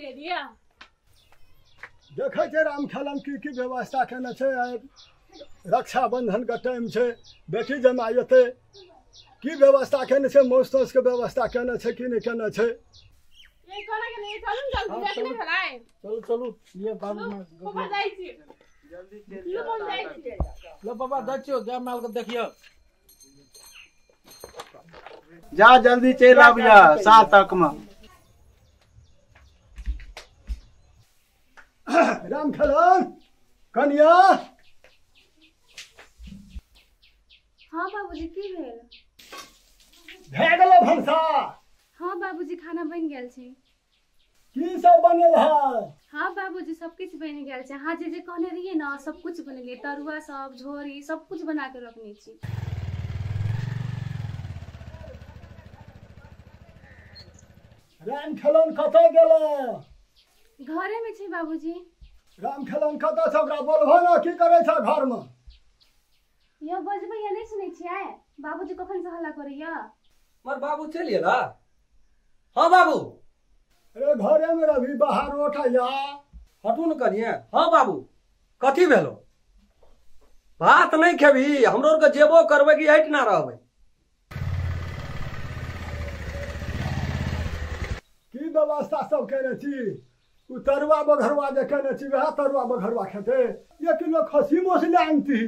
दे दिया। देखै छै रामखेलन की की व्यवस्था केने छै। रक्षाबंधन के टाइम छै, बेटी जमा एतै, की व्यवस्था केने छै, मौस तौस के व्यवस्था केने छै कि नहि केने छै। ये कोना के नहीं, चलू जल्दी, देखने भेलै। चलू चलू ये बाबू पापा जाइ छी, जल्दी चल लो हम जाइ छी। लो बाबा जाइ छियो, गाय माल के देखियो। जा जल्दी चलि आबिया 7 तक में। रामखेलन कनिया। हाँ बाबूजी की भेल? भए गेलो भनसा? हाँ बाबूजी खाना बनि गेल छै। की सब बनल है? हाँ बाबूजी सब किछु बनि गेल छै। अहाँ जे जे कहने रहियै ने सब कुछ बनेलियै, तरुआ सब, झोरी सब कुछ बना के रखने छी। रामखेलन कतऽ गेलै? घरे में छै बाबूजी। रामखेलन कतऽ छै, ओकरा बोलबहो ने की करै छै घर में? यौ बजबै या नहि सुनै छियै? बाबूजी कखन से हल्ला करैया। हमर बाबू चलि गेला। हाँ बाबू। अरे घरे में रही, बाहर उठैया। हटू ने कनिए। हाँ बाबू कथी भेलो? भात नहीं खेबही? हमरो आरके जेबो करबै कि हटि ना रहबै? की व्यवस्था सब केने छी? उ तरुआ बघरुआ जे केने छी वएह तरुआ बघरुआ खेतै? 1 किलो खस्सी मौस ले आनती।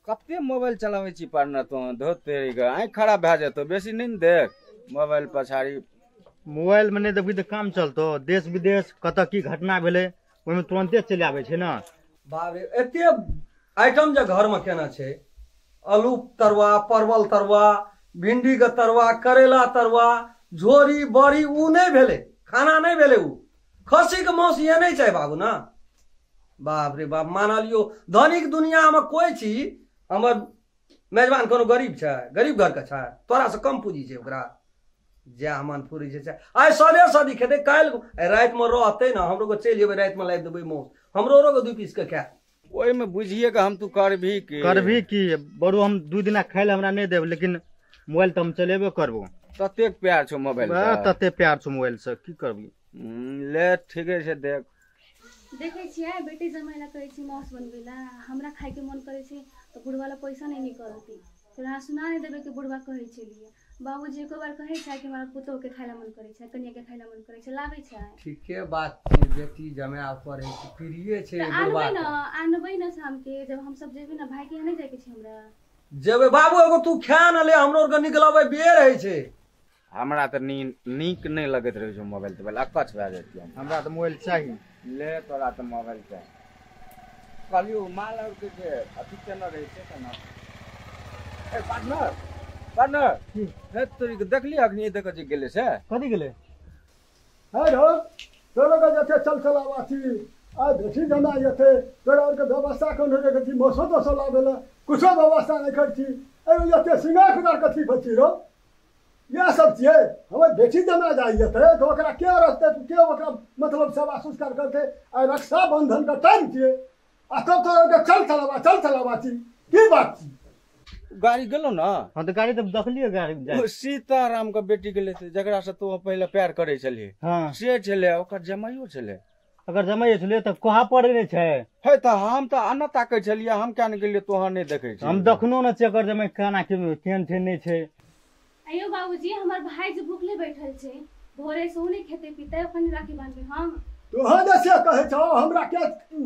कते मोबाइल चलाबै छी पार्टनर तों, धो तेरी के आँखि खराब भए जेतौ, बेसी नहि ने देख मोबाइल पछाड़ी। मोबाइल में नहीं देखबी तऽ काम चलतो, देश विदेश कतऽ की घटना भेलै ओहिमे तुरन्ते चलि आबै छै ने। बाप रे एते आइटम जे घर में केना छै, आलू तरुआ, परवल तरुआ, भिंडी के तरुआ, करेला तरुआ, झोरी बड़ी, उ नहीं भेलै, खाना नहीं भेलै। उ खस्सी के मांस ये नहीं छै बाबू ना। बाप रे बाप, मानलियो धनिक दुनिया में कोई छी, हमर मेजबान कोनो गरीब छै, गरीब घर के छै, तोरा से कम पूंजी छै ओकरा, जा मन पूरी छै। आइ सदे सदी खेतै, काल्हि राति में रहतै ने, हमरो के चलि जेबै राति में लाबि देबै मांस, हमरो के 2 पीस के खाय। ओहिमे बुझिए के हम तू करबही की? करबही की बड़ू, हम 2 दिना खाय लए हमरा नहि देब, लेकिन मोबाइल तऽ हम चलेबे करबो। ततेक प्यार छौ मोबाइल से? तते प्यार छौ मोबाइल से, की करबी। ले ठीके छै देख। देखै छियै बेटी जमाइ लए कहै छी मांस बनबै लए, हमरा खायके मन करै छै तऽ बुढ़वा लए पैसा नहि निकलतै, फेर अहाँ सुना नहि देबै कि बुढ़वा कहै छलियै। बाबूजी एको बार कहै छै कि हमरा पुतोहके खाय लए मन करै छै, कनियाके खाय लए मन करै छै, लाबै छै। ठीके बात छै, बेटी जमाइ पढ़ै छै, प्रिय छै बुढ़वा। आनबै ने, आनबै ने शामके, जब हम सब जेबै ने भाइके यहाँ नहि जायके छै हमरा। जेबै बाबू, एगो तू खा ने ले, हमरो आरके निकलबै बेर होइ छै। हमरा तऽ नीक नहि लगैत रहै छै मोबाइल तोबाइल, अकछ भए जाइ छियै। हमरा तऽ मोबाइल चाही। ले तोरा तऽ मोबाइल चाही। कहलियौ माल आरके जे अथी केने रहै छै केना। ए पार्टनर, पार्टनर हे तोरी के देखली अखनी देखै जे गेलै से? कथी गेलै? हे रौ तोरो के जते चल चलावा छी, आ बेटी जमा एतै, तोरा आरके व्यवस्था कोन रहै छी, मौसो तोसो लाबै लए कुछो व्यवस्था नहि करै छी, एहि एते सिंगार खुनार कथी पर छी रौ? इएह सब छियै। हमर बेटी जमा जाइ जेतै तऽ ओकरा के रखतै, के ओकरा मतलब सेवा संस्कार करतै? आ रक्षाबंधन के टाइम छियै, आ तब तोरा चल चलावा चल चलावा छी, की बात छी? गाड़ी गेलो ना? हाँ तऽ गाड़ी तऽ देखलियै गाड़ी जाइत। सीताराम के बेटी गेलै जकरा से तू पहिले प्यार करै छलियै। हाँ। से छलै, ओकर जमाइयो छलै। अगर जमाइयो छलै तऽ कोहा पड़ै नहि छै। हे तऽ हम तऽ आना ताकै छलियै, हम किया नहि गेलियै, तोहर नहि देखै छी। हम देखनो ने छियै ओकर जमाइ केना केहन छै नहि छै। अयो बाबूजी हमर भाई जे भूखले बैठल छै, भोरे से नहि खेतै पीतै, अपन राखी बांधबै हम। तोहर जे से कहै छौ हमरा के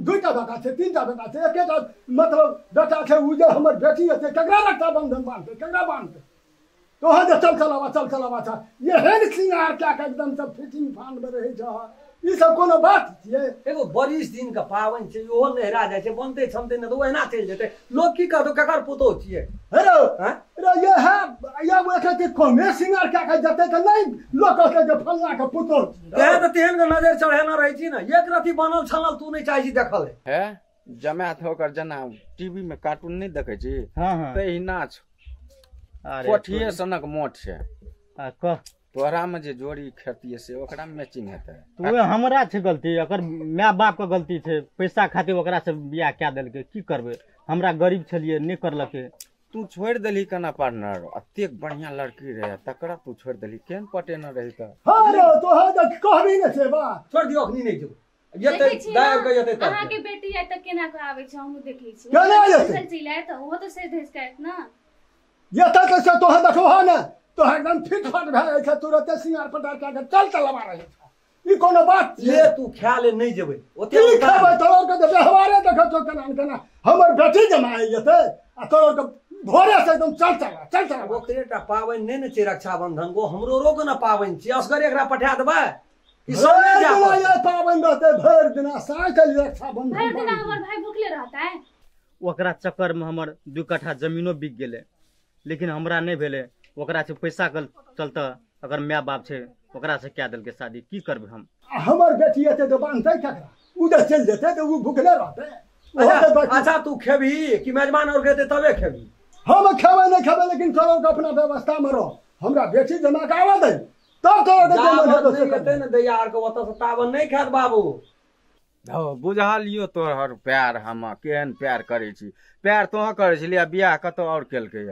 2टा बेटा छै, 3टा बेटा छै, एकेटा मतलब बेटा छै, उ जे हमर बेटी हेतै केकरा रक्षाबंधन बांधतै, केकरा बांधतै? तोहर जे चल चलावा चल चलावा छ, एहन सिंगार कए के एकदम सब फिटिंग फान में रहै छ, ई सब कोनो बात छियै? एगो बरिस दिन के पाबनि छै, ओहो नहिरा जाइ छै, बनतै छमतै नहि तऽ ओहिना चलि जेतै। लोक की कहतौ, केकर पुतोहु छियै? हे रौ रे ये है ये एक कमे सिंगार कए के जेतै तऽ नहि लोक कहतै जे फल्लाँ के पुतोहु छियै। तें तऽ तेहन के नजर चढ़ेने रहै छी ने, एक रति बनल छनल तू नहि चाहै छी देखल। हे जमाए तऽ ओकर जेना टीवी में कार्टून नहि देखै छी तहिना छौ, कोठिये सनक मोट छै। कह तोरा में जे जोड़ी खेतिए से ओकरा मैचिंग हेतै। तो हमरा छै गलती, अगर my बाप के गलती छै, पैसा खातिर ओकरा से बियाह कए देलकै, की करबै, हमरा गरीब छलियै नहि करलकै। तू छोड़ि देलही केना पार्टनर? एतेक बढ़िया लड़की रहे तकरा तू छोड़ि देलही, केहन पटेना रही तऽ? हाँ रे तोहर जे कहबी ने छै बात। छोड़ि दियौ, अखनी नहि जेबै। जेतै दाइ आबि कऽ जेतै तब। अहाँके बेटी आयत तऽ केना कऽ आबै छै, हमहूँ देखै छी। केना जेतै? चलि आयत तऽ ओहो तऽ सहि धसि कऽ आयत ने। जेतै तऽ से तोहर देखबह ने, तोहर एकदम फिट फाट भए जाइ छै, तुरते सिंगार पटार कए कऽ चल चलबा रहै छै। ई कोनो बात? ले तू खा ले, नहि जेबै ओते। की खेबै? तोहर के तऽ व्यवहारे देखै छौ केना केना हमर बेटी जमाइ जेतै आ तोहर के भोरे से एकदम चल चला चल चला। ओकरे टा पाबनि नहि ने छै रक्षाबंधन गो, हमरो रो के ने पाबनि छै। असगरे एकरा पठा देबै? ई सब नहि जा पड़तै। पाबनि रहतै भरि दिना, साँझ रक्षाबंधन भरि दिना हमर भाई भुखले रहतै। ओकरा चक्करमे हमर 2 कट्ठा जमीनो बिक गेलै, लेकिन हमरा नहि भेलै। ओकरा से पैसा के चलते अगर my बाप छै ओकरा से कए देलकै शादी। की करबै हम? हमर बेटी एतै तऽ बान्हतै ककरा? ओ जे चलि जेतै तऽ ओ भुखले रहतै। अच्छा तू खेबही कि मेजबान और खेतै तबे खेबही? हम खेबै नहि खेबै, लेकिन तोरा के अपना व्यवस्था में रह। हमरा बेटी जमा के आबऽ दे तब तोरा के जे मन हेतौ से करतै ने। दैया आर के ओतऽ से ताबन नहि खायत बाबू। धौ बुझलियौ तोहर प्यार, हम केहन प्यार करै छी। प्यार तोह करै छली आ बियाह कतौ और केलकै।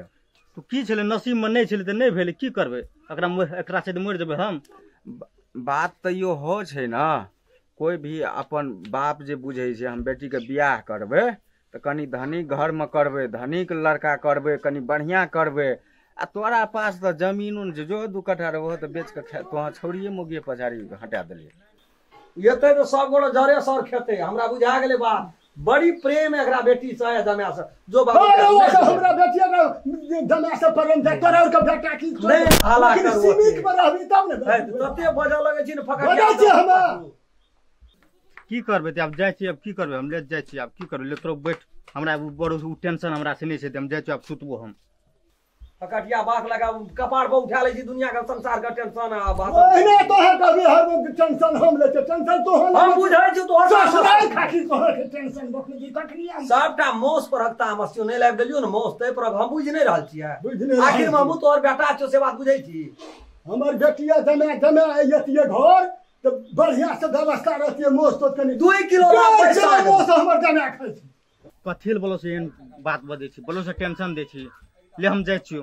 तू की छलै नसीबमे नहि छलै तऽ नहि भेलै, की करबै? एकरा से मरि जेबै हम। बात तैयो हो छै ने, कोइ भी अपन बाप जे बुझै छै हम बेटीके बियाह करबै तऽ कनि धनिक घरमे करबै, धनिक लड़का करबै, कनि बढ़िआँ करबै। आ तोरा पास तऽ जमीनो नहि छै, जो 2 कट्ठा रहबो तऽ बेच कऽ तोहाँ छौड़िए मौगिए पछाड़ी हटा देलियै। एतै तऽ सब गोटे जरे सर खेतै, हमरा बुझा गेलै बात। बड़ी प्रेम एकरा बेटी से जमाय से। जो बाबू हमरा बेटी के जमाय से प्रेम छै, तोरा और के बेटा की नहि हाला करू, सीमित पर रहबी तब ने। तते बजऽ लगै छी ने फकट बजै छी हम। की करबै तऽ आब जाइ छी, आब की करबै हम? ले जाइ छी आब, की करबै? ले तोरा बैठ, हमरा बड़ ओ टेंशन हमरा से नहि छै, हम जाइ छी आब सुतबो हम। फकटिया बात लगा कपार पर उठा लै छी दुनिया के संसार के टेंशन आ बात। ओहिना तोहर कभी हर टेंशन हम लै छी, टेंशन तोहर हम बुझै छी तोहर ससुराल खातिर तोहर के टेंशन बखनी जी कखनी हम सबटा मौस पर तामस छियौ। नहि लाबि देलियौ ने मौस तै पर हम बुझि नहि रहल छियै। आखिर मे हमहूँ तोहर बेटा छियौ से बात बुझै छी। हमर बेटिया जमा जमा अइतियै घर तऽ बढ़िया से व्यवस्था रहतियै, मौस तो कनि 2 किलो मौस हमर जमा खाइ छी। कथी लए बोलो से एहन बात बजै छी, बोलो से टेंशन दै छी? ले हम जाइ छियौ,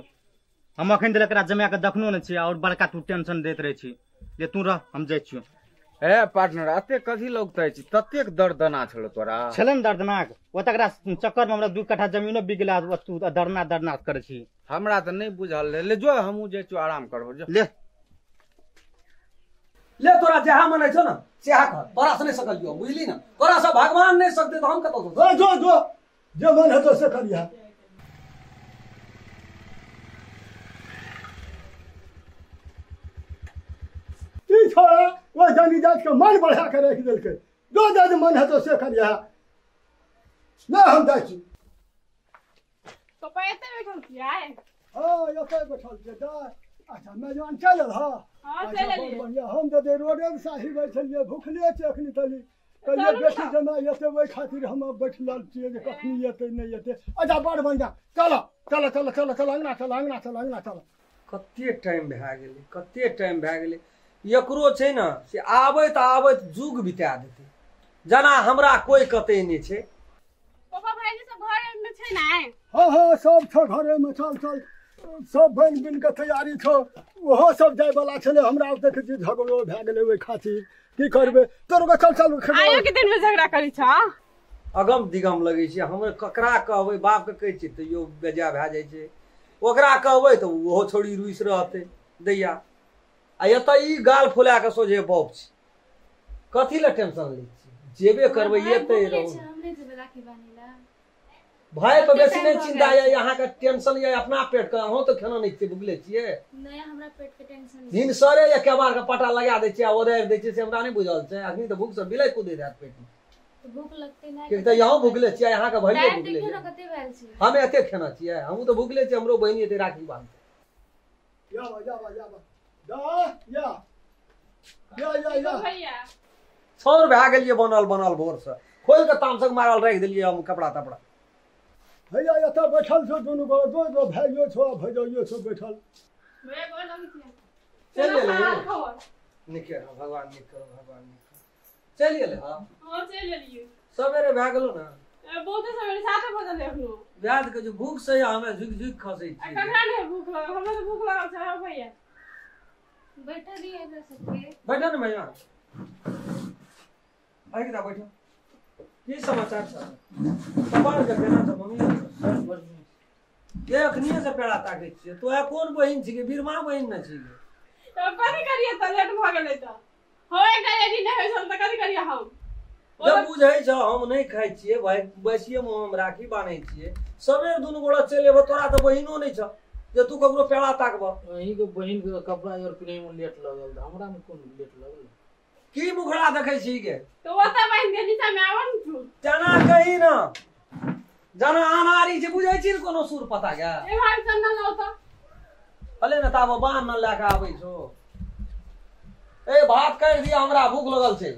हम अखन तक एकरा जमा कऽ देखनो नहि छियै और बड़का तू टेंशन दैत रहै छी। ले तू रह, हम जाइ छियौ। ए पार्टनर एतेक कथी लगतै छी? ततेक दर्दना छलो तोरा? छलै ने दर्दनाक, ओ तकरा चक्करमे हमरा 2 कट्ठा जमीनो बिक गेलै। तू दरना दरना करै छी। हमरा तऽ नहि बुझल रहै। ले जो हमहूँ जाइ छियौ, आराम करबो। जो ले ले तोरा जहाँ मन छौ ने सेहा कर, तोरा से नहि सकलियौ बुझली ने। तोरा से भगवान नहि सकतै तऽ हम कतऽ? जो जो जे मन हेतौ से करिहे। ई छोड़ा ओहि जनी जाति के मन बढ़ा के राखि देलकै। जो जे मन हेतौ से करिहे, नहि हम जाइ छी। पप्पा एतै बैठल छियै? हँ एतै बैठल छियै। अच्छा मेजबान चलि एल? हँ चलि एलियै। बढ़िआँ। हम तऽ रोडे साही बैठलियै, भुखले छियै अखनी तली। कहलियै बेटी जमा एतै ओहि खातिर हम बैठल छियै जे कखनी एतै नहि एतै। अच्छा बड़ बढ़िआँ, चल चल चल चल चल अङ्गना चल, अङ्गना चल, अङ्गना चल। कते टाइम भए गेलै, कते टाइम भए गेलै। एकरो छै ने से आबैत आबैत जुग बिता देतै, जेना हमरा कोइ कतै नहि छै। पापा भाईजी सब घरे में छै ने? हाँ हाँ सब छौ घरे में। चल चल सब बनि बिन के तैयारी छौ। ओहो सब जाय वाला छलै, हमरा देखै छी झगड़ो भए गेलै ओहि खातिर। की करबै तोरो? चल चल। आइयो के दिन में झगड़ा करै छ? अगम दिगम लगै छै। हम ककरा कहबै? बापके कहै छियै तैयो बेजा भए जाइ छै, ओकरा कहबै तऽ ओहो छोड़ी रुसि रहतै दैया। आ एतऽ ई गाल फुला कऽ सोझे बाप छै। कथी लए टेंशन लै छी? जेबे करबै एतै रहू। भाई पर बेसी नहि चिंता यऽ अहाँके, टेंशन यऽ अपना पेट के। अहूँ तऽ खाना नहि छियै, भुखले छियै? नहि हमरा पेट के टेंशन। भिनसरे या केबाड़ के पटा लगा दै छियै आ ओदारि दै छियै, से हमरा नहि बुझल छै। अखनी तऽ भूख से बिलाइ कुदैत हैत पेट मे। भूख लगतै नहि? किएक तऽ अहूँ भुखले छियै, अहाँके भाइयो भुखले छै। हम एते खेना छियै, हमहूँ तऽ भुखले छियै। हमरो बहिनी एते राखी बान्हतै। या या या या या या या भैया छौर भए गेलियै बनल बनल भोर से खोलि कऽ तामसक मारल राखि देलियै हम कपड़ा तपड़ा। भैया एतऽ बैठल छौ दुनू गोरे, दो गो भाइयो छौ आ भैजोइयो छौ बैठल। भैया गोर लगै छियै। चलि एलै? नीके रह, भगवान नीक करो, भगवान नीक करो। चलि गेलै? हँ हँ चलि एलियै। सवेरे भए गेलो ने? बहुते सवेरे 7 बजे अखनो। याद के जो भूख से हमें झुक झुक खसै छी। ककरा नहीं भूख लगल? हमरा तो भूख लगल छै भैया। बैठा दिए एकरा सबके। बैठा ने भैया, आइ के बैठो। की समाचार छै कपार के केना छै मम्मी? ये अखनिए से पेड़ा ताकै छियै तो कोन बहिन छी के? बीरमा बहिन न छी के। तो कथि करिए त लेट भ गेलै त हो एकटा रेडी नहि होइ छल त कथि करिए हम? जब बुझै छ हम नहीं खाइ छियै भाई, बैसिए मे हम राखी बान्है छियै। सबेर दुनू गोड़ा चलि एबो, तोरा तऽ बहिनो नहि छ जे तू ककरो पेड़ा ताकबह। अहीं के बहिन के कपड़ा और पिन्है मे लेट लगल, हमरा मे कोन लेट लगल? की मुखड़ा देखै छी के? तो ओतऽ बहिन के नीचा मे आबऽ ने तू। जना कही न जना अनारी छै, बुझै छी ने कोनो सुर पता के। ए भाई चंदन लाउ तऽ। अले न ताब बान्ह न लए के आबै छौ। ए भात काटि दिया, हमरा भूख लगल छै।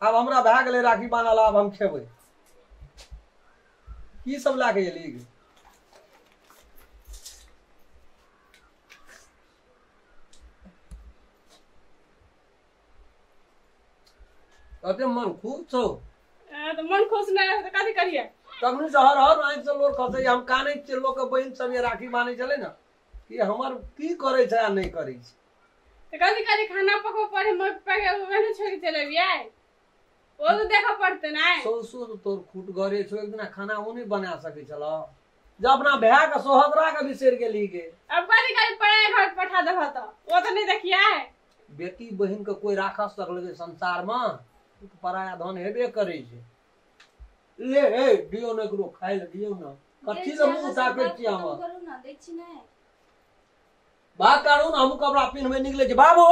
आब हमरा भए गेलै राखी बान्हल, आब हम खेबै। की सब लए के एली? अते मन खुश छौ? तऽ मन खुश नहि रहै तऽ कथी करियै? तखन से हर हर आँखि से लोर खसै। हम कानै छियै, लोक के बहिन सब ये राखी बान्है छलै ने कि हमर की करै छै आ नहि करै छै। तऽ कथी करी? खाना पकबै पड़े, ओहने छोड़ि के चलि अबियै? ओ तऽ देखऽ पड़तै ने। सौसो तोर खूट घरे छौ, एक दिना खाना ओ नहि बना सकै छलौ जे अपना भाय के सोहदरा के बिसरि गेली गे। अब कथी करी? पराया घर पठा देबह तऽ ओ तऽ नहि देखियै। बेटी बहिन के कोई राख सकलै संसार में? पराया धन हेबे करै छै। ले हे दियौ ने एकरो खाइ लए दियौ ने। कथी लए मुँह ताकै छी हमर? करू ना, दै छी नै। भात काढू ने, हमहूँ कपड़ा पिन्हबै निकलै छी। बाबू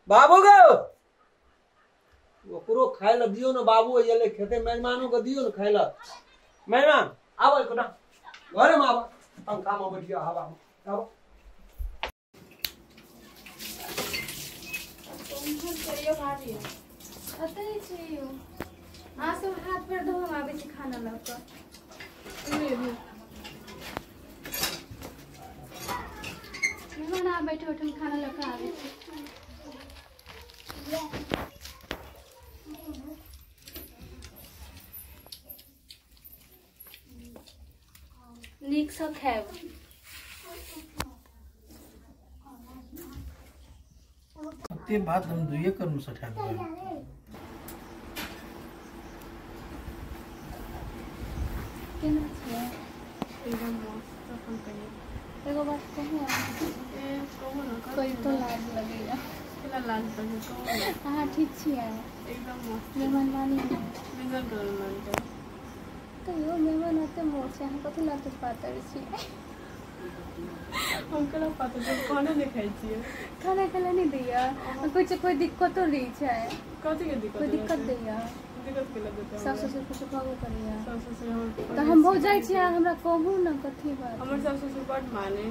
बाबू गो ओकरो खाइ लए दियौ ने। बाबू एलै खेते, मेजमानो के दियौ ने खाइ लए। मेजमान आबो एकोटा घरे में आबो, पंखा में बैठियो हवा में आबो। कतऽ छी यौ? अहाँ सब हाथ पैर धो, हम आबै छी खाना लऽ कऽ। मेहमान अहाँ बैठो, बैठो, हम खाना लऽ कऽ आबै छी। नीकसँ खायब। ते भात हम दुइये कर्म से ठा देबै। केना छियै? एकदम मस्त। अपन कहियौ। एगो बात कहू? ए कहू ने। कहितो लाज लगैया। केना लाज लगै? कहू ने। अहाँ ठीक छियै? एकदम मस्त। मेहमान मानी ने? मेहमान करू मानतै। तैयो मेहमान एते मोट छै, अहाँ कथी लए एते पातर छियै? हम केना पातर छियै? खाना नहि खाइ छियै। खाना खाय लए नहि दैया? कोइ छै कोइ दिक्कतो दै छै? कथी के दिक्कत? कोइ दिक्कत दैया? दिक्कत केला देतै? सास ससुर कुछो कहबो करैया? सास ससुर हमर तऽ हम भऽ जाइ छियै, हमरा कहू ने कथी बात। हमर सास ससुर बड माने।